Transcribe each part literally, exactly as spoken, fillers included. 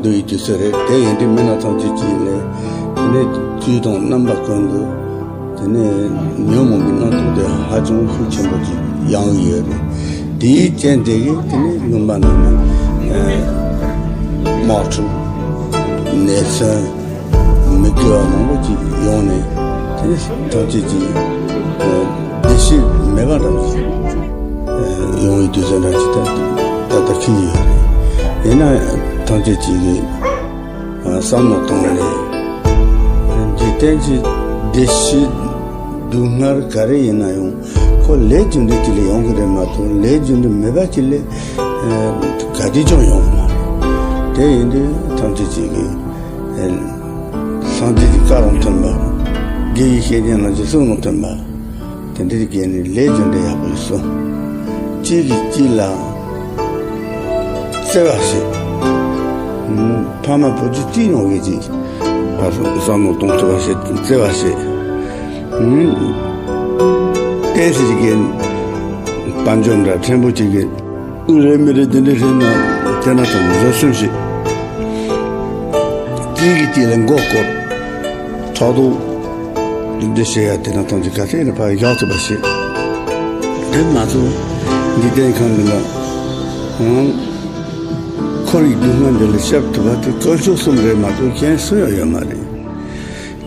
འདུ་ཡི་དུས་ཚོད་རེད། དེ་ཡིན་དུས་མི་སྣ་ཐམས་ཅད་ཀྱིས་ལས་དེ་ནས་བཅུད་དང་རྣམ་པ་ཀུན་ཏུ་དེ་ནས་ཉོན་མོངས་ཀྱི་རྣམ་རྟོག་དེ་ཧ་ཅང་ཤུགས་ཆེན་པོ་ཅིག་ཡོང་གི་ཡོད་རེད། དེའི་རྐྱེན་དེ་གིས་དེ་ནས་ལུང་པ་ནང་ན་དམག་འཁྲུག་ནད་མཚོན་མི་དགེ་བ་མང་པོ་ཅིག་ཡོང་ནས་དེ་ནས་ཐམས་ཅད་ཀྱིས་བདེ་སྐྱིད་མེད་པ་འདྲ་བོ་ཅིག་ཡོང་བའི་དུས་ཚོད་འདྲ་ཅིག་ད་ད་ལྟ་འཁེལ་གྱི་ཡོད་རེད། ཡིན་ན་ཐམས་ཅད་ཅིག་གིས་བསམ་བློ་གཏོང་ནས་འཇིག་རྟེན་གྱི་བདེ་སྐྱིད་སྡུག་བསྔལ་ག་རེ་ཡིན་ན་ཡང་ཁོ་ལས་རྒྱུ་འབྲས་ཅིག་ལས་ཡོང་གི་རེད་མ་གཏོགས་ལས་རྒྱུ་འབྲས་མེད་པ་ཅིག་ལས་ག་དུས་ཀྱང་ཡོང་གི་མ་རེད། དེ་ཡིན་དུས་ཐམས་ཅད་ཅིག་གིས་སངས་རྒྱས་ཀྱི་བཀའ་དང་མཐུན་པ། དགེ་བའི་བཤེས་གཉེན་རྣམས་ཀྱི་གསུང་དང་མཐུན་པ། དེ་འདྲའི་སྒོ་ནས་ལས་རྒྱུ་འབྲས་ཡག་པོ་ཞིག་སོང་། གཅིག་གིས་གཅིག་ལ་བརྩེ་བ་བྱེད། ཕ་མ་བུ་གཅིག་གཅིག་ཡོང་བའི་གཅིག་བསམ་བློ་གཏོང་ཐུབ་པ་བྱེད། བརྩེ་བ་བྱེད། ཏན་ཏན་གྱི་སྒོ་ནས་དཔལ་འབྱོར་འདྲ་ཕྲན་བུ་གཅིག་གིས་རེད་མི་རེད་དེ་འདྲ་རེད་ན་དེ་ན་ཐོག་བཟོད་གསོལ་བྱེད། གཅིག་གིས་གཅིག་ལ་མགོ་སྐོར། ཕྲག་དོག་འདི་བྱེད་ཡ་དེ་ན་ཐམས་ཅད་ག་ཚད་ཡིན་ན་ཕར་བཞག་ཐུབ་པ་བྱེད། དེ་མ་གཏོགས་འཇིག་རྟེན་ཁམས་འདི་ལ་ཨང་འཁོར་བའི་སྡུག་བསྔལ་འདི་ལ་སྐྱབས་ཐུབ་པ་དེ་དཀོན་མཆོག་གསུམ་རེད་མ་གཏོགས་གཞན་སུ་ཡང་ཡོད་མ་རེད།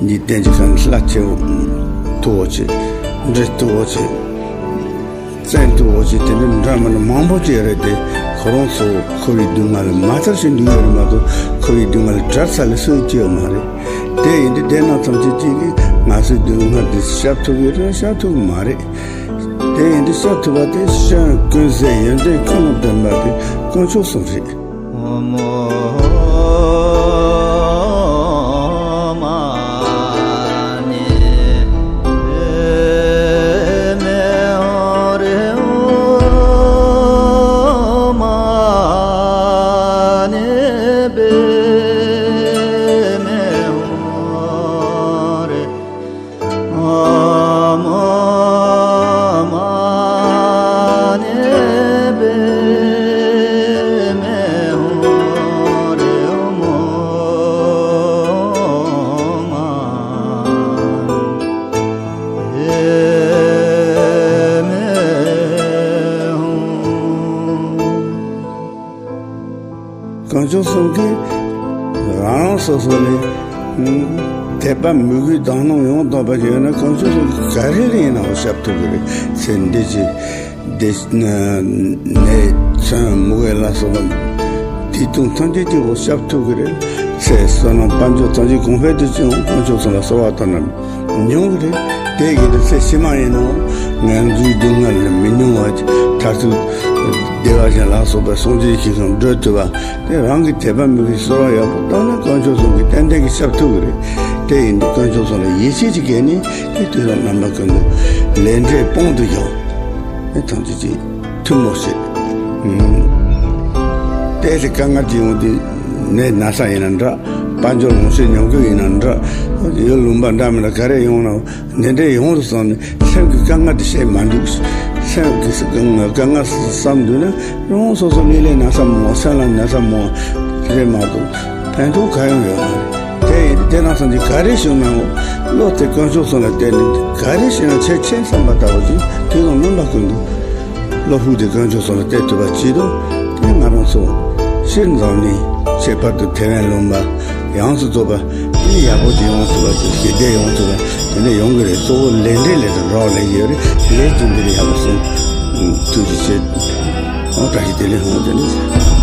འཇིག་རྟེན་གྱི་ཁམས་ལ་ལྷ་ཆེ་བོ་མཐོ་བོ་ཆེ། འདྲེ་མཐོ་བོ་ཆེ། བཙན་དུ་འོ་ཅིག་དེ་འདྲ་འདྲ་མིན་མང་པོ་ཅིག་རེད་དེ། ཁོ་རང་ཚོ་འཁོར་བའི་སྡུག་བསྔལ་ལ་མ་ཐར་ཞིག་འདུག་ཡོད་རེད་མ་གཏོགས་འཁོར་བའི་སྡུག་བསྔལ་ལ་བྲལ་ས་ལ་སུ་ཡང་སྐྱེ་ཡོད་མ་རེད། དེ་ཡིན་དུས་དེ་རྣམས་ཐམས་ཅད་ཅིག་གིས་ང་ཚོའི་སྡུག་བསྔལ་འདི་བཤགས་ཐུབ་ཡོད་རེད་བཤགས་ཐུབ་ཀྱི་མ་རེད། དེ་ཡིན་དུས་བཤགས་ཐུབ་པ་དེ་སྤྱན་ཀུན་གཟིགས་ཡོན་ཏན་ཀུན་ལ་ལྡན་པ་དེ་དཀོན་མཆོག་གསུམ་རེད། དཀོན་མཆོག་གསུམ་གྱིས་རང་རང་སོ་སོ་ལས་དད་པ་མོས་གུས་དག་སྣང་ཡང་དག་པ་ཞིག་ཡོད་ན་དཀོན་མཆོག་གསུམ་ག་རེ་ལ་ཡིན་ནའང་བཤགས་ཐུབ་ཀྱི་རེད། ཚེ་འདི་ཕྱི་བདེ་ནད་མཚོན་མུ་གེ་ལ་སོགས་པ་དུས་ཐུང་ཐམས་ཅད་ཀྱི་འོག་བཤགས་ཐུབ་ཀྱི་རེད། ཚེ་བསོད་ནམས་དཔལ་འབྱོར་ཐམས་ཅད་གོང་འཕེལ་དུ་བྱུང་དཀོན་མཆོག་གསུམ་ལ་གསོལ་བ་བཏབ་ན། མྱོང་གི་རེད། དེ་གི་དུས་ཚོད་ཕྱི་མ་ཡིན་ནའང་ངན་འགྲོའི་སྡུག་བསྔལ་ལ་མི་མྱོང་བ་མཐར་ཐུག་བདེ་བ་ཅན་ལ་སོགས་པའི་སངས་རྒྱས་ཀྱི་ཁམས་བགྲོད་ཐུབ་པ་དེ་རང་གི་དད་པ་མོས་གུས་གསོལ་བ་ཡག་པོ་བཏབ་ན་དཀོན་མཆོག་གསུམ་གྱིས་ཏན་ཏན་གྱིས་བཤགས་ཐུབ་ཀྱི་རེད། དེ་ཡིན་དུས་དཀོན་མཆོག་གསུམ་ལ་ཡིད་ཆེས་ཀྱི་སྒོ་ནས་དེ་དུས་དང་རྣམ་པ་ཀུན་ཏུ་ལས་འབྲས་སྤངས་ཏུ་ཡང་ཐམས་ཅད་ཀྱིས་ཐུན་མོང་བྱེད། ཨུམ། དེ་ལས་དཀའ་ངལ་ཅིག་ཡོང་དུས་ནད་ན་ཚ་ཡིན་ན་འདྲ། དཔལ་འབྱོར་ལོངས་སྤྱོད་ཉམས་རྒུད་ཡིན་ན་འདྲ། ཡུལ་ལུང་པ་འདྲ་མི་འདྲ་ག་རེ་ཡོང་ན་འདི་འདྲའི་ཡོངས་སུ་བསམ་ནས་སེམས་ཀྱི་དཀའ་ངལ་དེ་བཤད་མ་འདུག་སེམས་ཀྱི་དཀའ་ངལ་བསམ་འདུག་ན་རང་སོ་སོ་ལས་ལས་ན་ཚ་མང་བ་སེམས་ལ་ན་ཚ་མང་བ་དེ་རེད་མ་གཏོགས་ཕན་ཐོགས་ག་ཡང་ཡོད་མ་རེད། དེ་ཡིན་དུས་དེ་རང་སེམས་ཀྱི་ག་རེ་བྱུང་ནའང་བློ་དེ་དཀོན་མཆོག་གསུམ་ལ་བརྟེན་ནས་ག་རེ་བྱས་ན་ཆེ་ཆེ་བསམ་པ་ལྟ་བུ་ཅིག་དུས་དང་རྣམ་པ་ཀུན་ཏུ། བློ་ཕུགས་དེ་དཀོན་མཆོག་གསུམ་ལ་གཏད་ཐུབ་པ་བྱེད་དོ། དེ་ང་རང་ཚོ་སྤྱིར་འཛམ་གླིང་ཁྱད་པར་དུ་ཐེ་ཝན་ལུང་པ་ཡོངས་སུ་རྫོགས་པ་དེ་ཡག་པོ་ཅིག་ཡོང་ཐུབ་པ་ཅིག་ཞི་བདེ་ཡོང་ཐུབ་པ་དེ་འདྲ་ཡོང་གི་རེད། གཙོ་བོ་ལས་འབྲས་ལས་དང་རོགས་ལས་ཡོད་རེད། ལས་ཀྱི་འདི་ལ་ཡག་པོ་སོང་། ཐུགས་རྗེ་ཆེ། ཨོ་བཀྲ་ཤིས་བདེ་ལེགས། ཧོ་བདེ་ལེགས།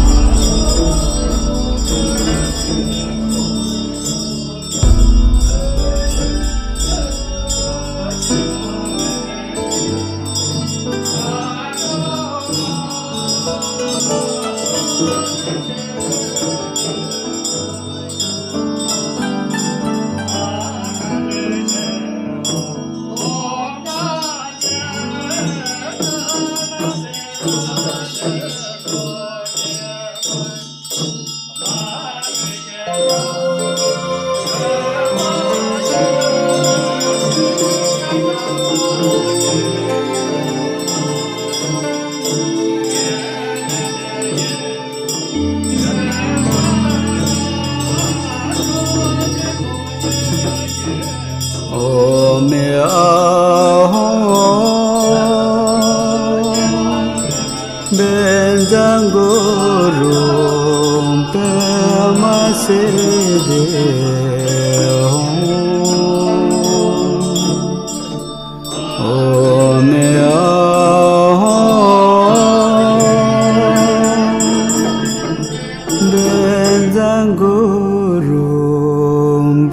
ཨོ་མེ་ཨ་ཧོ། བཛྲ་གུ་རུ་པདྨ་སིདྡྷི་ཧོ། ཨོ་མེ་ཨ་ཧོ། བཛྲ་གུ་རུ་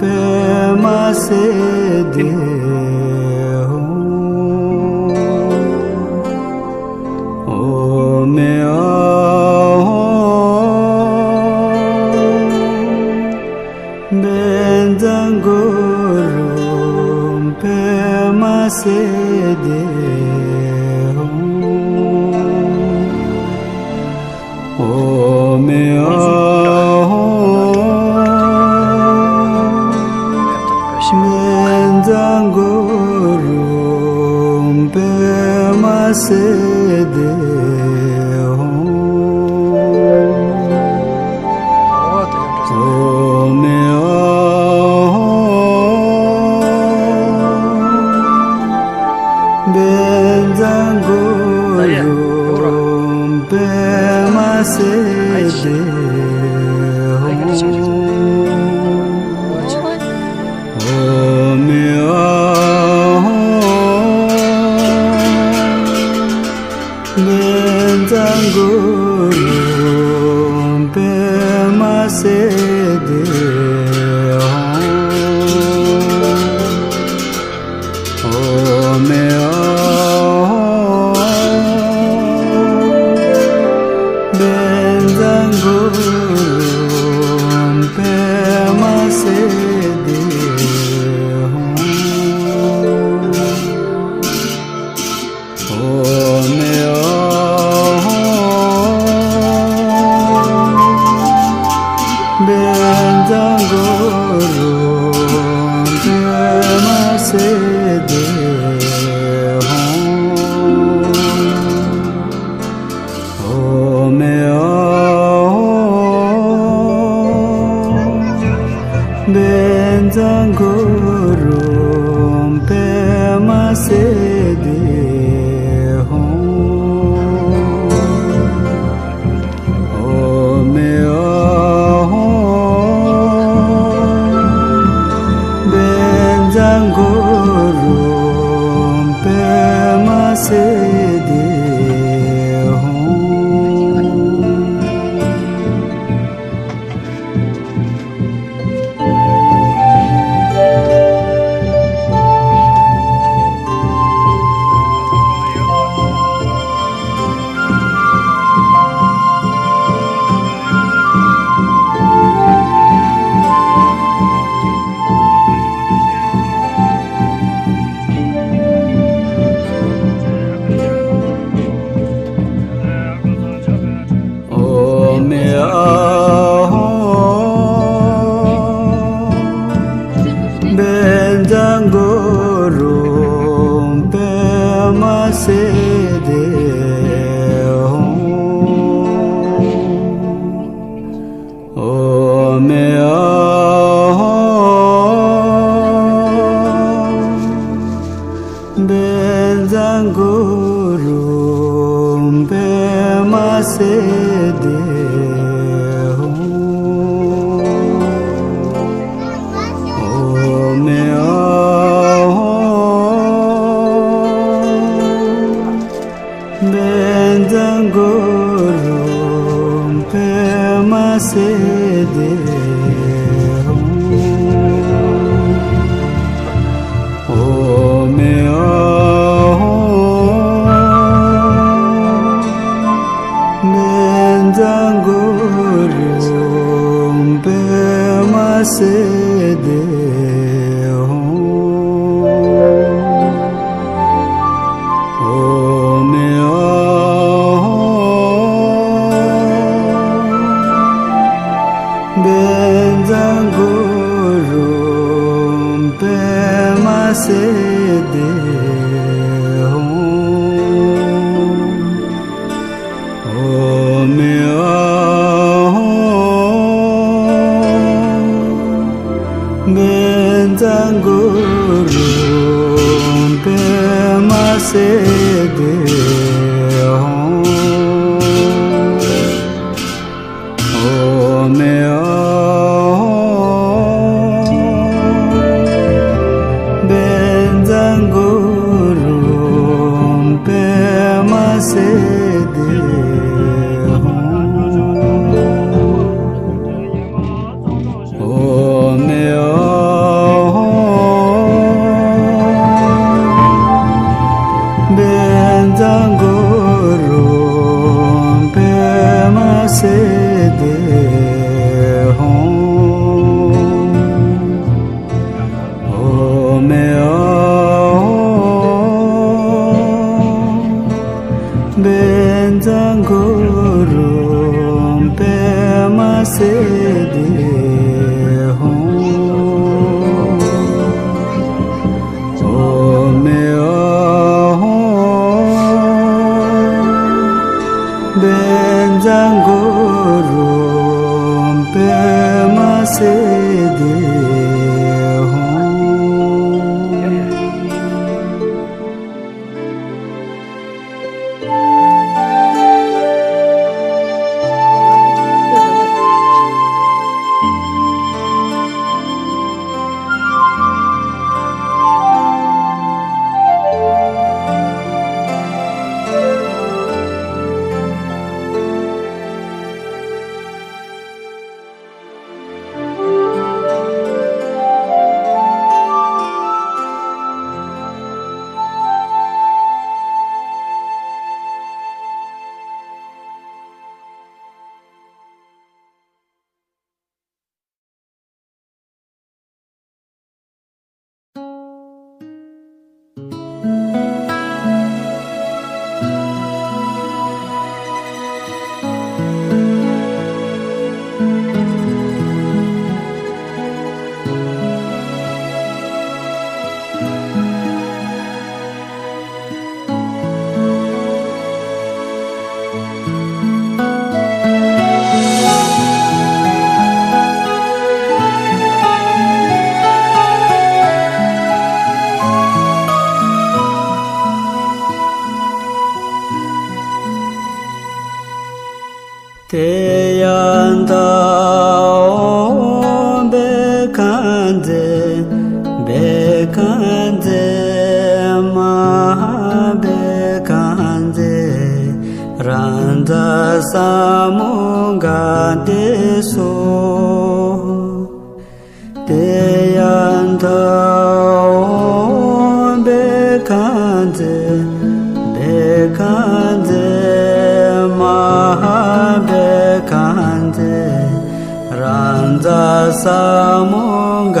པདྨ་སིདྡྷི་ཧོ། ཨོ་མེ་ཨ་ཧོ། བཛྲ་གུ་རུ་པདྨ་སིདྡྷི་ཧོ། ཨོ་མེ་ཨ་ཧོ། བཛྲ་གུ་རུ་པདྨ་སིདྡྷི་ཧོ། ཨོ་མེ་ཨ་ཧོ། བཛྲ་གུ་རུ་པདྨ་སིདྡྷི་ཧོ། ཨོ་མེ་ཨ་ཧོ། བཛྲ་གུ་རུ་པདྨ་སིདྡྷི་ཧོ། ཨོ་མེ་ཨ་ཧོ། བཛྲ་གུ་རུ་པདྨ་སིདྡྷི་ཧོ། ཨོ་མེ་ཨ་ཧོ། བཛྲ་གུ་རུ་པདྨ་སིདྡྷི་ཧོ། ཨོ་མེ་ཨ་ཧོ། བཛྲ་གུ་རུ་པདྨ་སིདྡྷི་ཧོ། ཨོ་མེ་ཨ་ཧོ། བཛྲ་གུ་རུ་པདྨ་སིདྡྷི་ཧོ། ཨོ་མེ་ཨ་ཧོ། བཛྲ་གུ་རུ་པདྨ་སིདྡྷི་ཧོ། ཨོ་མེ་ཨ་ཧོ། བཛྲ་གུ་རུ་པདྨ་སིདྡྷི་ཧོ། ཨོ་མེ་ཨ་ཧོ། བཛྲ་གུ་རུ་པདྨ་སིདྡྷི་ཧོ། ཨོ་མེ་ཨ་ཧོ། བཛྲ་གུ་རུ་པདྨ་སིདྡྷི་ཧོ། ཨོ་མེ་ཨ་ཧོ། བཛྲ་གུ་རུ་པདྨ་སིདྡྷི་ཧོ། ཨོ་མེ་ཨ་ཧོ། བཛྲ་གུ་རུ་པདྨ་སིདྡྷི་ཧཱུྃ། ཨོཾ་ཨཱཿཧཱུྃ། བཛྲ་གུ་རུ་པདྨ་སིདྡྷི་ཧཱུྃ། ཨོཾ་ཨཱཿཧཱུྃ། བཛྲ་གུ་རུ་པདྨ་སིདྡྷི་ཧཱུྃ། ཨོཾ་ཨཱཿཧཱུྃ། བཛྲ་གུ་རུ་པདྨ་སིདྡྷི་ཧཱུྃ། ཨོཾ་ཨཱཿཧཱུྃ། བཛྲ་གུ་རུ་པདྨ་སིདྡྷི་ཧཱུྃ། དེ་ཡང་ད་ཨོཾ་བྷཻ་ཥ་ཛྱེ་བྷཻ་ཥ་ཛྱེ་མ་ཧཱ་བྷཻ་ཥ་ཛྱེ་རཱ་ཛ་ས་མུདྒ་ཏེ་སྭཱ་ཧཱ། དེ་ཡང་ད་ཨོཾ་བྷཻ་ཥ་ཛྱེ་བྷཻ་ཥ་ཛྱེ་མ་ཧཱ་བྷཻ་ཥ་ཛྱེ་རཱ་ཛ་ས་མུདྒ་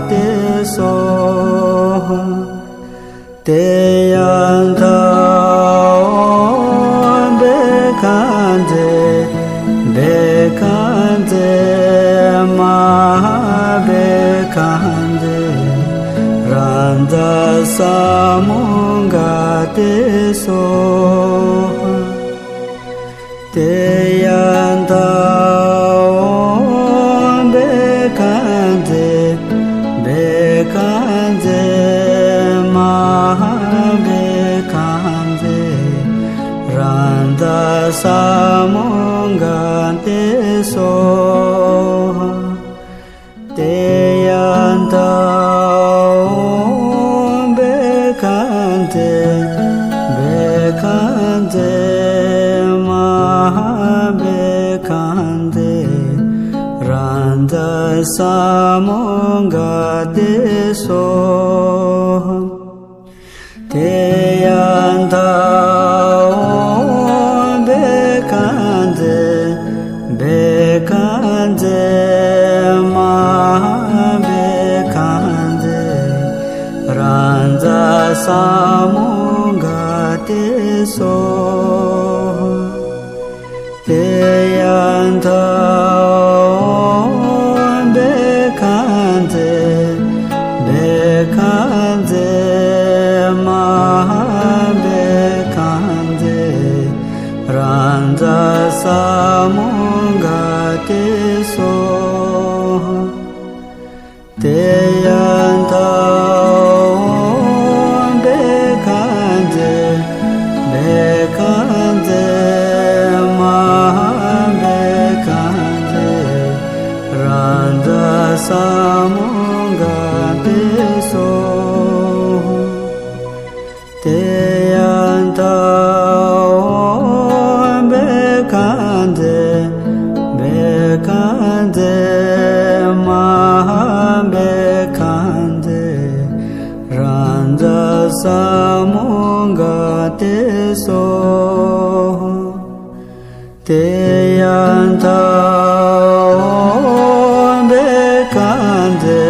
ཏེ་སྭཱ་ཧཱ། དེ་ཡང་ད་ཨོཾ་བྷཻ་ཥ་ཛྱེ་བྷཻ་ཥ་ཛྱེ་མ་ཧཱ་བྷཻ་ཥ་ཛྱེ་རཱ་ཛ་ས་མུདྒ་ཏེ་སྭཱ་ཧཱ། དེ་ཡང་ད་ཨོཾ་བྷཻ་ཥ་ཛྱེ་བྷཻ་ཥ་ཛྱེ་མ་ཧཱ་བྷཻ་ཥ་ཛྱེ་རཱ་ཛ་ས་མུདྒ་ཏེ་སྭཱ་ཧཱ། དེ་ཡང་ད་ཨོཾ་བྷཻ་ཥ་ཛྱེ་བྷཻ་ཥ་ཛྱེ་མ་ཧཱ་བྷཻ་ཥ་ཛྱེ་རཱ་ཛ་ས་མུདྒ་ཏེ་སྭཱ་ཧཱ། དེ་ཡང་ད་ཨོཾ་བྷཻ་ཥ་ཛྱེ་བྷཻ་ཥ་ཛྱེ་མ་ཧཱ་བྷཻ་ཥ་ཛྱེ་རཱ་ཛ་ས་མུདྒ་ཏེ་སྭཱ་ཧཱ། དེ་ཡང་ད་ཨོཾ་བྷཻ་ཥ་ཛྱེ་བྷཻ་ཥ་ཛྱེ་མ་ཧཱ་བྷཻ་ཥ་ཛྱེ་རཱ་ཛ་ས་མུདྒ་ཏེ་སྭཱ་ཧཱ། དེ་ ས་མུ་ག་ཏེ་སོ། ཏེ་ཡ་ཐ་ཨོ་བེ་ཀ་ཏེ་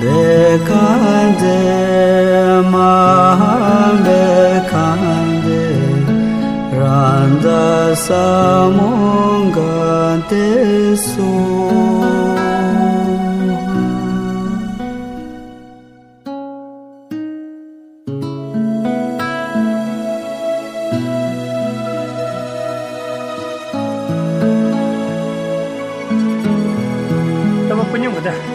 བེ་ཀ་ཏེ་མ་ཧ་བེ་ཀ་ཏེ་ར་ད་ས་མུ་ག་ཏེ་སོ། ད་བ་ཀུ་ཉུང་གི་ད།